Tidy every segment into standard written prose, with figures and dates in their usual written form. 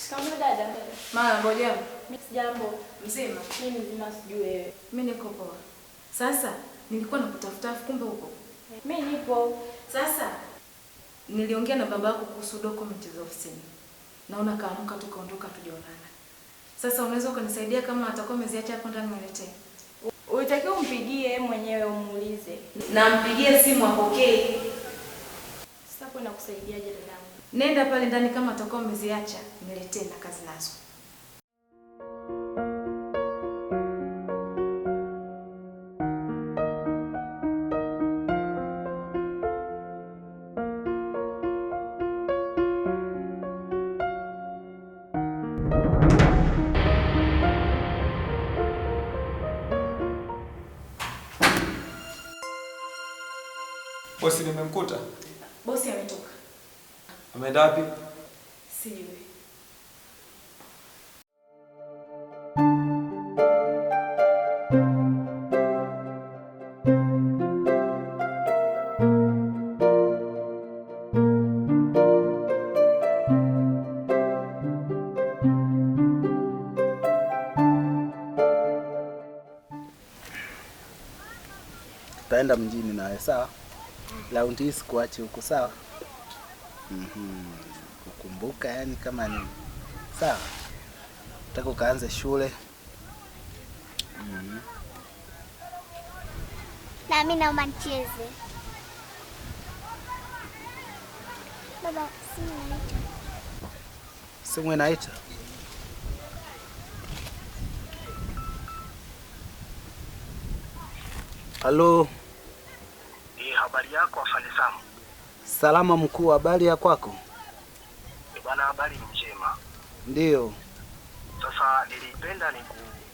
Shikamoo dada. Mara ngoja. Mimi sijambo. Mzima? Mimi mzima, sijui wewe. Mimi niko poa. Sasa nilikuwa nakutafuta kumbe upo. Mimi nipo. Sasa niliongea na baba yako kuhusu document za ofisini. Naona kaamka tukaondoka tujaonana. Sasa unaweza ukanisaidia kama atakuwa ameziacha hapo ndani niletee? Unatakiwa umpigie mwenyewe umuulize. Nampigie simu apokee. Sasa hapo nakusaidiaje dadangu? Nenda pale ndani kama atakuwa ameziacha niletee na kazi nazo. Bosi nimemkuta. Bosi ametoka. Ameenda wapi? Sijui. Tutaenda mjini nawe, sawa? Raundi hii sikuache huko, sawa? Kukumbuka yani kama ni sawa. Nataka ukaanze shule. Na mimi naomba nicheze. Baba, simu inaita. Simu inaita. Halo. Habari yako afande Sam? Salama mkuu, habari ya kwako? Bwana, habari ni njema. Ndio. Sasa nilipenda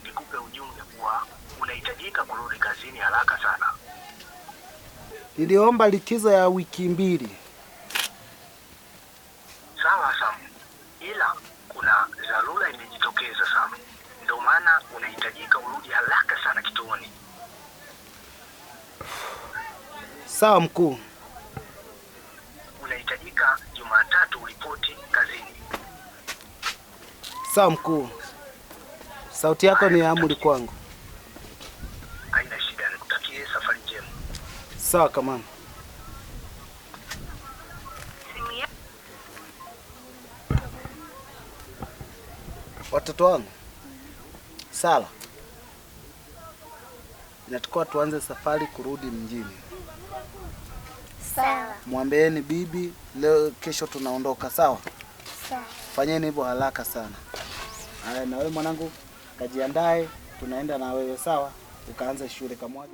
nikupe ujumbe kuwa unahitajika kurudi kazini haraka sana. Niliomba likizo ya wiki 2. Sawa Sam, ila kuna dharura imejitokeza Sam. Ndio maana unahitajika urudi haraka sana kituoni. Sawa mkuu. Unahitajika Jumatatu uripoti kazini. Sawa mkuu. Sauti yako ni amri kwangu. Haina shida, nikutakie safari njema. Sawa kamanda. Watoto wangu, Sala, inatakiwa tuanze safari kurudi mjini. Sawa. Mwambieni bibi leo, kesho tunaondoka, sawa? Sawa. Fanyeni hivyo haraka sana. Haya, na wewe mwanangu kajiandae, tunaenda na wewe, sawa? Ukaanze shule kamwage.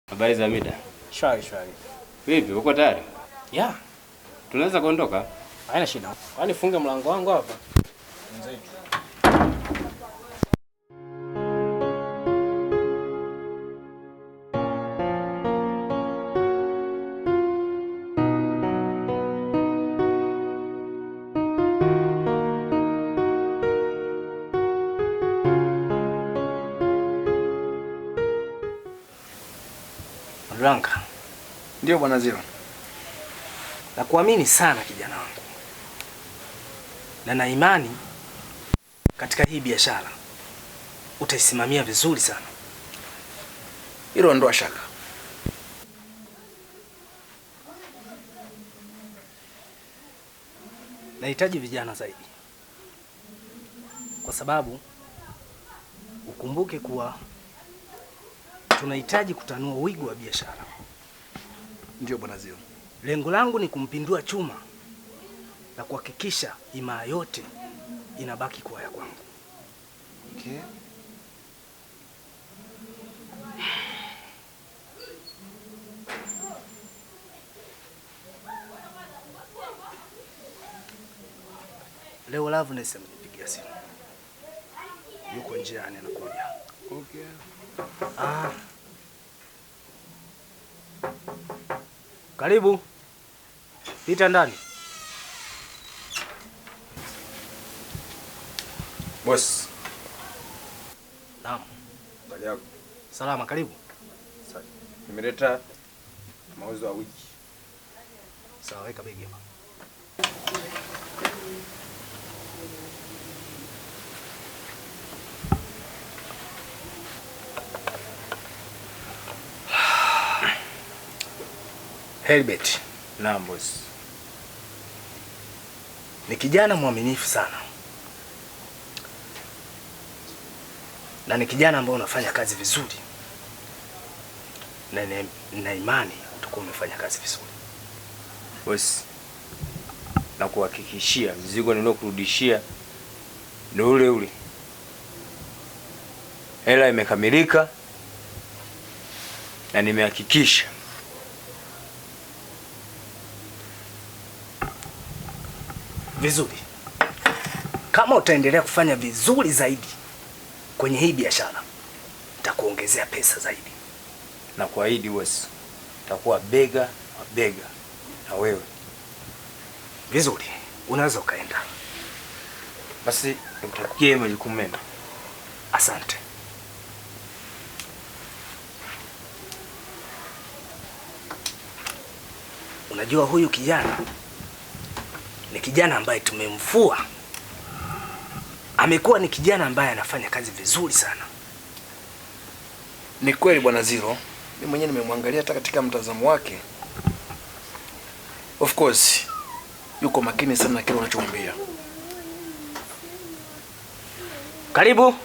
Habari za mida? Shwari shwari. Vipi, uko tayari? Yeah. Tunaweza kuondoka? Haina shida. Kwani funge mlango wangu hapa? Mzetu. Blanka. Ndio bwana Zero. Nakuamini sana kijana wangu. Na na imani katika hii biashara utaisimamia vizuri sana. Hilo ondoa shaka. Nahitaji vijana zaidi. Kwa sababu ukumbuke kuwa tunahitaji kutanua wigo wa biashara. Ndio bwana Zio. Lengo langu ni kumpindua Chuma na kuhakikisha imaa yote inabaki kuwa ya kwangu. Okay. Leo Loveness amenipigia simu. Yuko njiani anakuja. Okay. Ah. Karibu. Pita ndani. Boss. Naam. Habari yako? Salama, karibu. Asante. Nimeleta mauzo ya wiki. Sawa, weka begi hapa. Helbert. Naam boss. Ni kijana mwaminifu sana. Na ni kijana ambaye unafanya kazi vizuri. Na nina imani utakuwa umefanya kazi vizuri. Boss, na kuhakikishia mzigo niliokurudishia ni ule ule. Hela imekamilika na nimehakikisha. Vizuri. Kama utaendelea kufanya vizuri zaidi kwenye hii biashara, nitakuongezea pesa zaidi. Na kuahidi boss, nitakuwa bega kwa bega na wewe. Vizuri, unaweza ukaenda. Basi nikutakie majukumu mema. Asante. Unajua huyu kijana ni kijana ambaye tumemfua. Amekuwa ni kijana ambaye anafanya kazi vizuri sana. Ni kweli bwana Zero. Mimi mwenyewe nimemwangalia hata katika mtazamo wake. Of course, yuko makini sana na kile unachomwambia. Karibu.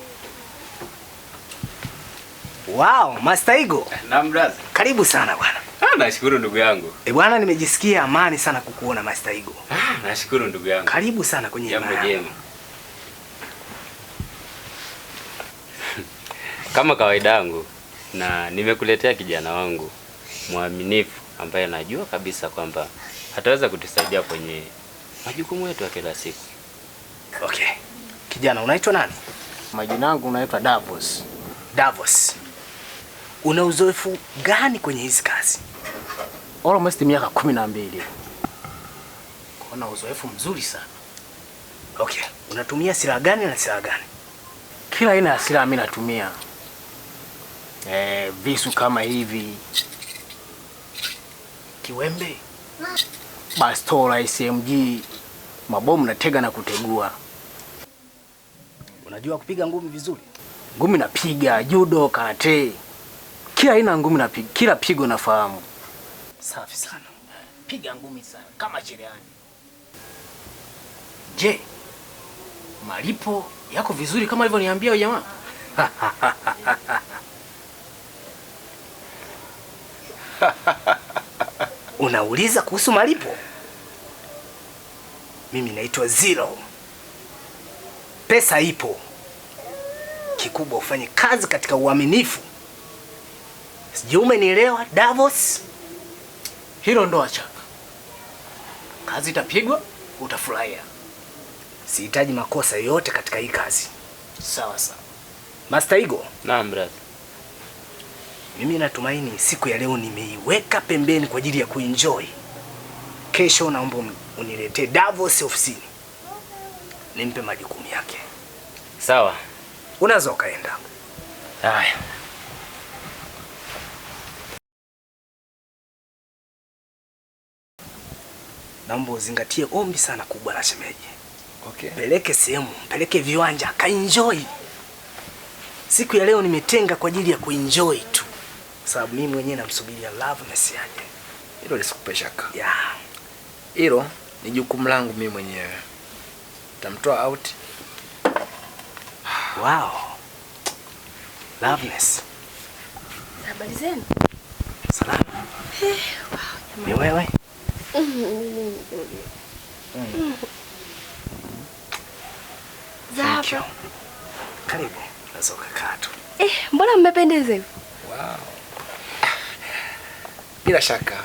Wow, Master Igo. Naam brother. Karibu sana bwana. Ah, nashukuru ndugu yangu. Eh bwana, nimejisikia amani sana kukuona Master Igo. Ah, nashukuru ndugu yangu. Karibu sana kwenye jambo jema. Kama kawaida yangu, na nimekuletea kijana wangu mwaminifu ambaye najua kabisa kwamba hataweza kutusaidia kwenye majukumu yetu ya kila siku. Okay. Kijana, unaitwa nani? Majina yangu naitwa Davos. Davos. Una uzoefu gani kwenye hizi kazi? Almost miaka 12. Kuna uzoefu mzuri sana. Okay. Unatumia silaha gani na silaha gani? Kila aina ya silaha mimi natumia. Visu kama hivi, kiwembe, bastola, SMG, mabomu natega na kutegua. Unajua kupiga ngumi vizuri? Ngumi napiga, judo, karate. Kila aina ngumi napiga, kila pigo nafahamu. Safi sana. Piga ngumi sana kama cherehani. Je, malipo yako vizuri kama alivyoniambia huyo jamaa? Unauliza kuhusu malipo? Mimi naitwa Zero. Pesa ipo. Kikubwa ufanye kazi katika uaminifu. Sijui umenielewa Davos? Hilo ndo achaka. Kazi itapigwa, utafurahia. Sihitaji makosa yoyote katika hii kazi. Sawa sawa. Master Igo. Naam brother. Mimi natumaini siku ya leo nimeiweka pembeni kwa ajili ya kuenjoy. Kesho naomba uniletee Davos ofisini. Nimpe majukumu yake. Sawa. Unaweza ukaenda. Haya. Naomba uzingatie ombi sana kubwa la shemeji. Okay. Peleke sehemu, peleke viwanja, kaenjoy. Siku ya leo nimetenga kwa ajili ya kuenjoy tu. Sababu mimi mwenyewe namsubiria Loveness aje. Hilo lisikupe shaka. Yeah. Hilo ni jukumu langu mimi mwenyewe. Tamtoa out. Wow. Loveness. Habari zenu? Salama. Wow, jamani. Ni wewe? Mimi nzuri. Thank you. Karibu. Unaweza kukaa tu. Mbona mmependeza hivi? Wow. Bila shaka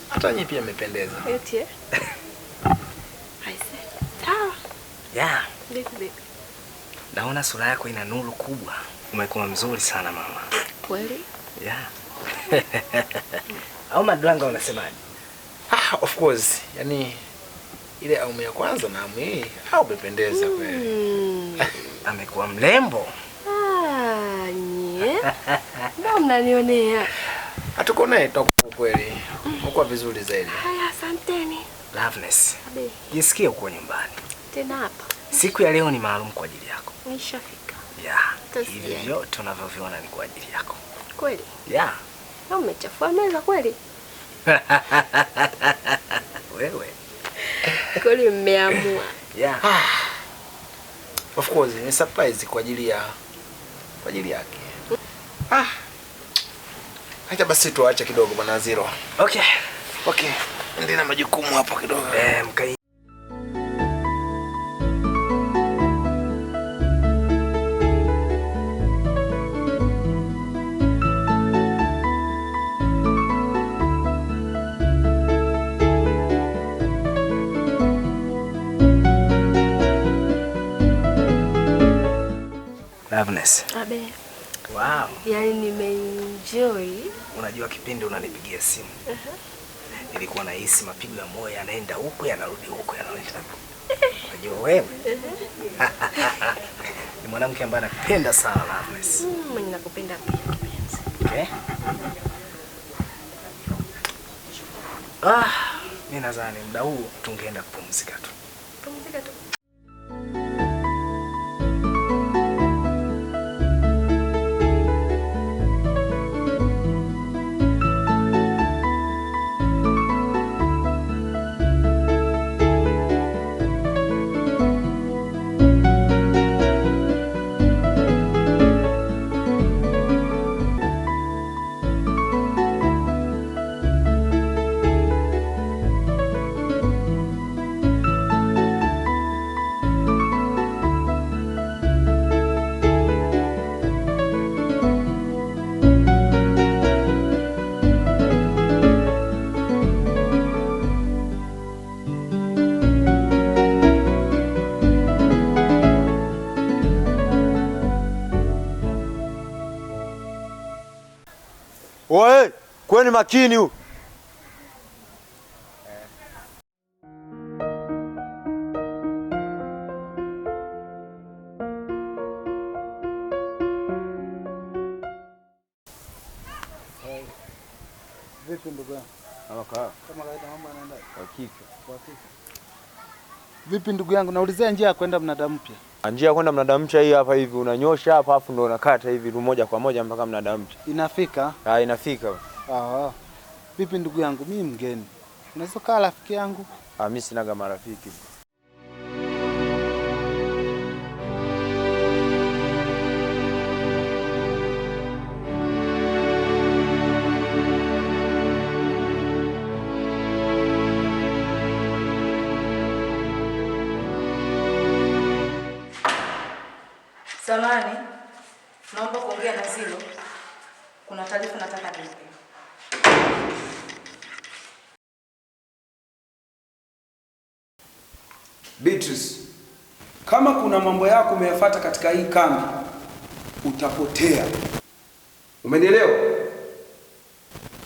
hata nyinyi pia mmependeza. Eti eh? Aise. Sawa. Yeah. Vipi baby? Naona sura yako ina nuru kubwa. Umekuwa mzuri sana mama. Kweli? Yeah. Au madlanga unasemaje? Ah, of course. Yaani ile awamu ya kwanza na awamu hii au umependeza kweli. Amekuwa mrembo. Ah, nye. Mbona mnanionea? Hatuko naye toka kweli. Umekuwa vizuri zaidi. Haya, asanteni. Loveness. Abe. Jisikie uko nyumbani. Tena hapa. Siku ya leo ni maalum kwa ajili yako. Nishafika. Yeah. Tosikia. Hivi vyote unavyoviona ni kwa ajili yako. Kweli? Yeah. Na umechafua meza kweli? Wewe. Kweli mmeamua. Yeah. Of course, ni surprise kwa ajili yake. Ah. Acha basi tuache kidogo bwana Zero. Okay. Okay. Ndio na majukumu hapo kidogo. Mkai. Loveness. Abe. Wow. Yaani nimeenjoy. Unajua kipindi unanipigia simu. Nilikuwa nahisi mapigo ya moyo yanaenda huko yanarudi huko yanarudi huko. Unajua wewe? Ni mwanamke ambaye anapenda sana Loveness. Mimi nakupenda pia kipenzi. Okay. Ah, mimi nadhani muda huu tungeenda kupumzika tu. Pumzika tu. Oe, kweni makini huyu. Vipi ndugu yangu? Kama kawaida mambo yanaenda. Hakika. Hakika. Vipi ndugu yangu, naulizia njia ya kwenda mnada mpya. Njia ya kwenda mnada mpya hii hapa hivi unanyosha hapa afu ndo unakata hivi moja kwa moja mpaka mnada mpya. Inafika? Ah, inafika. Ah. Vipi ndugu yangu, mimi mgeni. Unaweza kaa rafiki yangu? Ah, mimi sinaga marafiki. Samani, naomba kuongea na Zilo. Kuna taarifa nataka nimpe. Beatrice, kama kuna mambo yako umeyafuata katika hii kambi, utapotea. Umenielewa?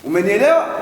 Umenielewa?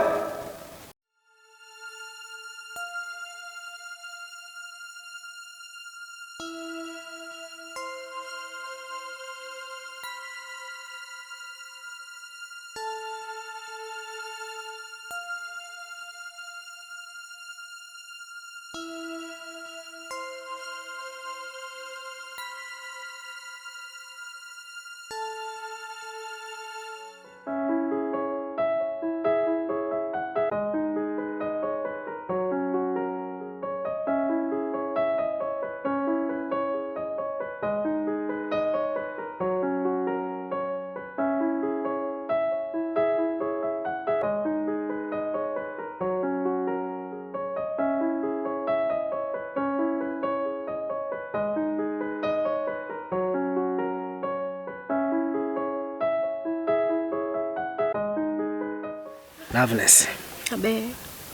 Loveness. Abe.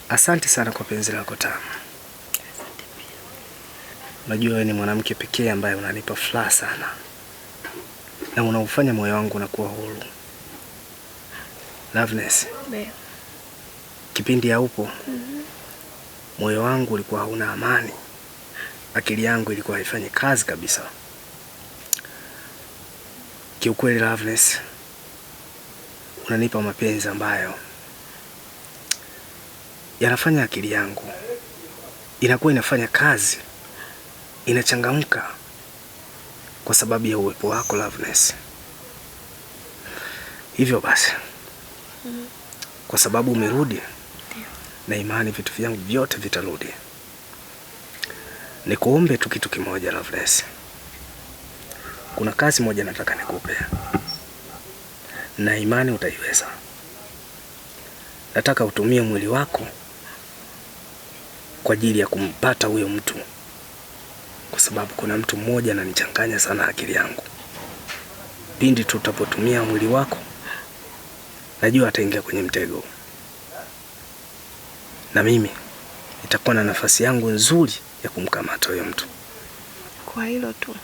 Asante sana kwa penzi lako tamu. Asante pia. Unajua wewe ni mwanamke pekee ambaye unanipa furaha sana na unaufanya moyo wangu unakuwa huru. Loveness, Be. kipindi haupo moyo wangu ulikuwa hauna amani, akili yangu ilikuwa haifanyi kazi kabisa. Kiukweli Loveness, unanipa mapenzi ambayo yanafanya akili yangu inakuwa inafanya kazi, inachangamka kwa sababu ya uwepo wako Loveness. Hivyo basi, kwa sababu umerudi, na imani vitu vyangu vyote vitarudi. Nikuombe tu kitu kimoja Loveness. Kuna kazi moja nataka nikupe, na imani utaiweza. Nataka utumie mwili wako kwa ajili ya kumpata huyo mtu, kwa sababu kuna mtu mmoja ananichanganya sana akili yangu. Pindi tutapotumia mwili wako, najua ataingia kwenye mtego, na mimi nitakuwa na nafasi yangu nzuri ya kumkamata huyo mtu. Kwa hilo tu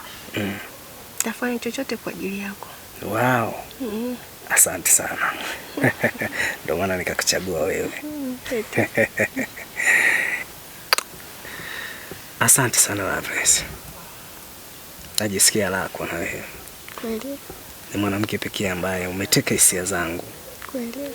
tafanya chochote kwa ajili yako. Wow. Asante sana. Ndio maana nikakuchagua wewe. Asante sana Loveness. Najisikia raha kuwa na wewe. Kweli Ni mwanamke pekee ambaye umeteka hisia zangu. kweli.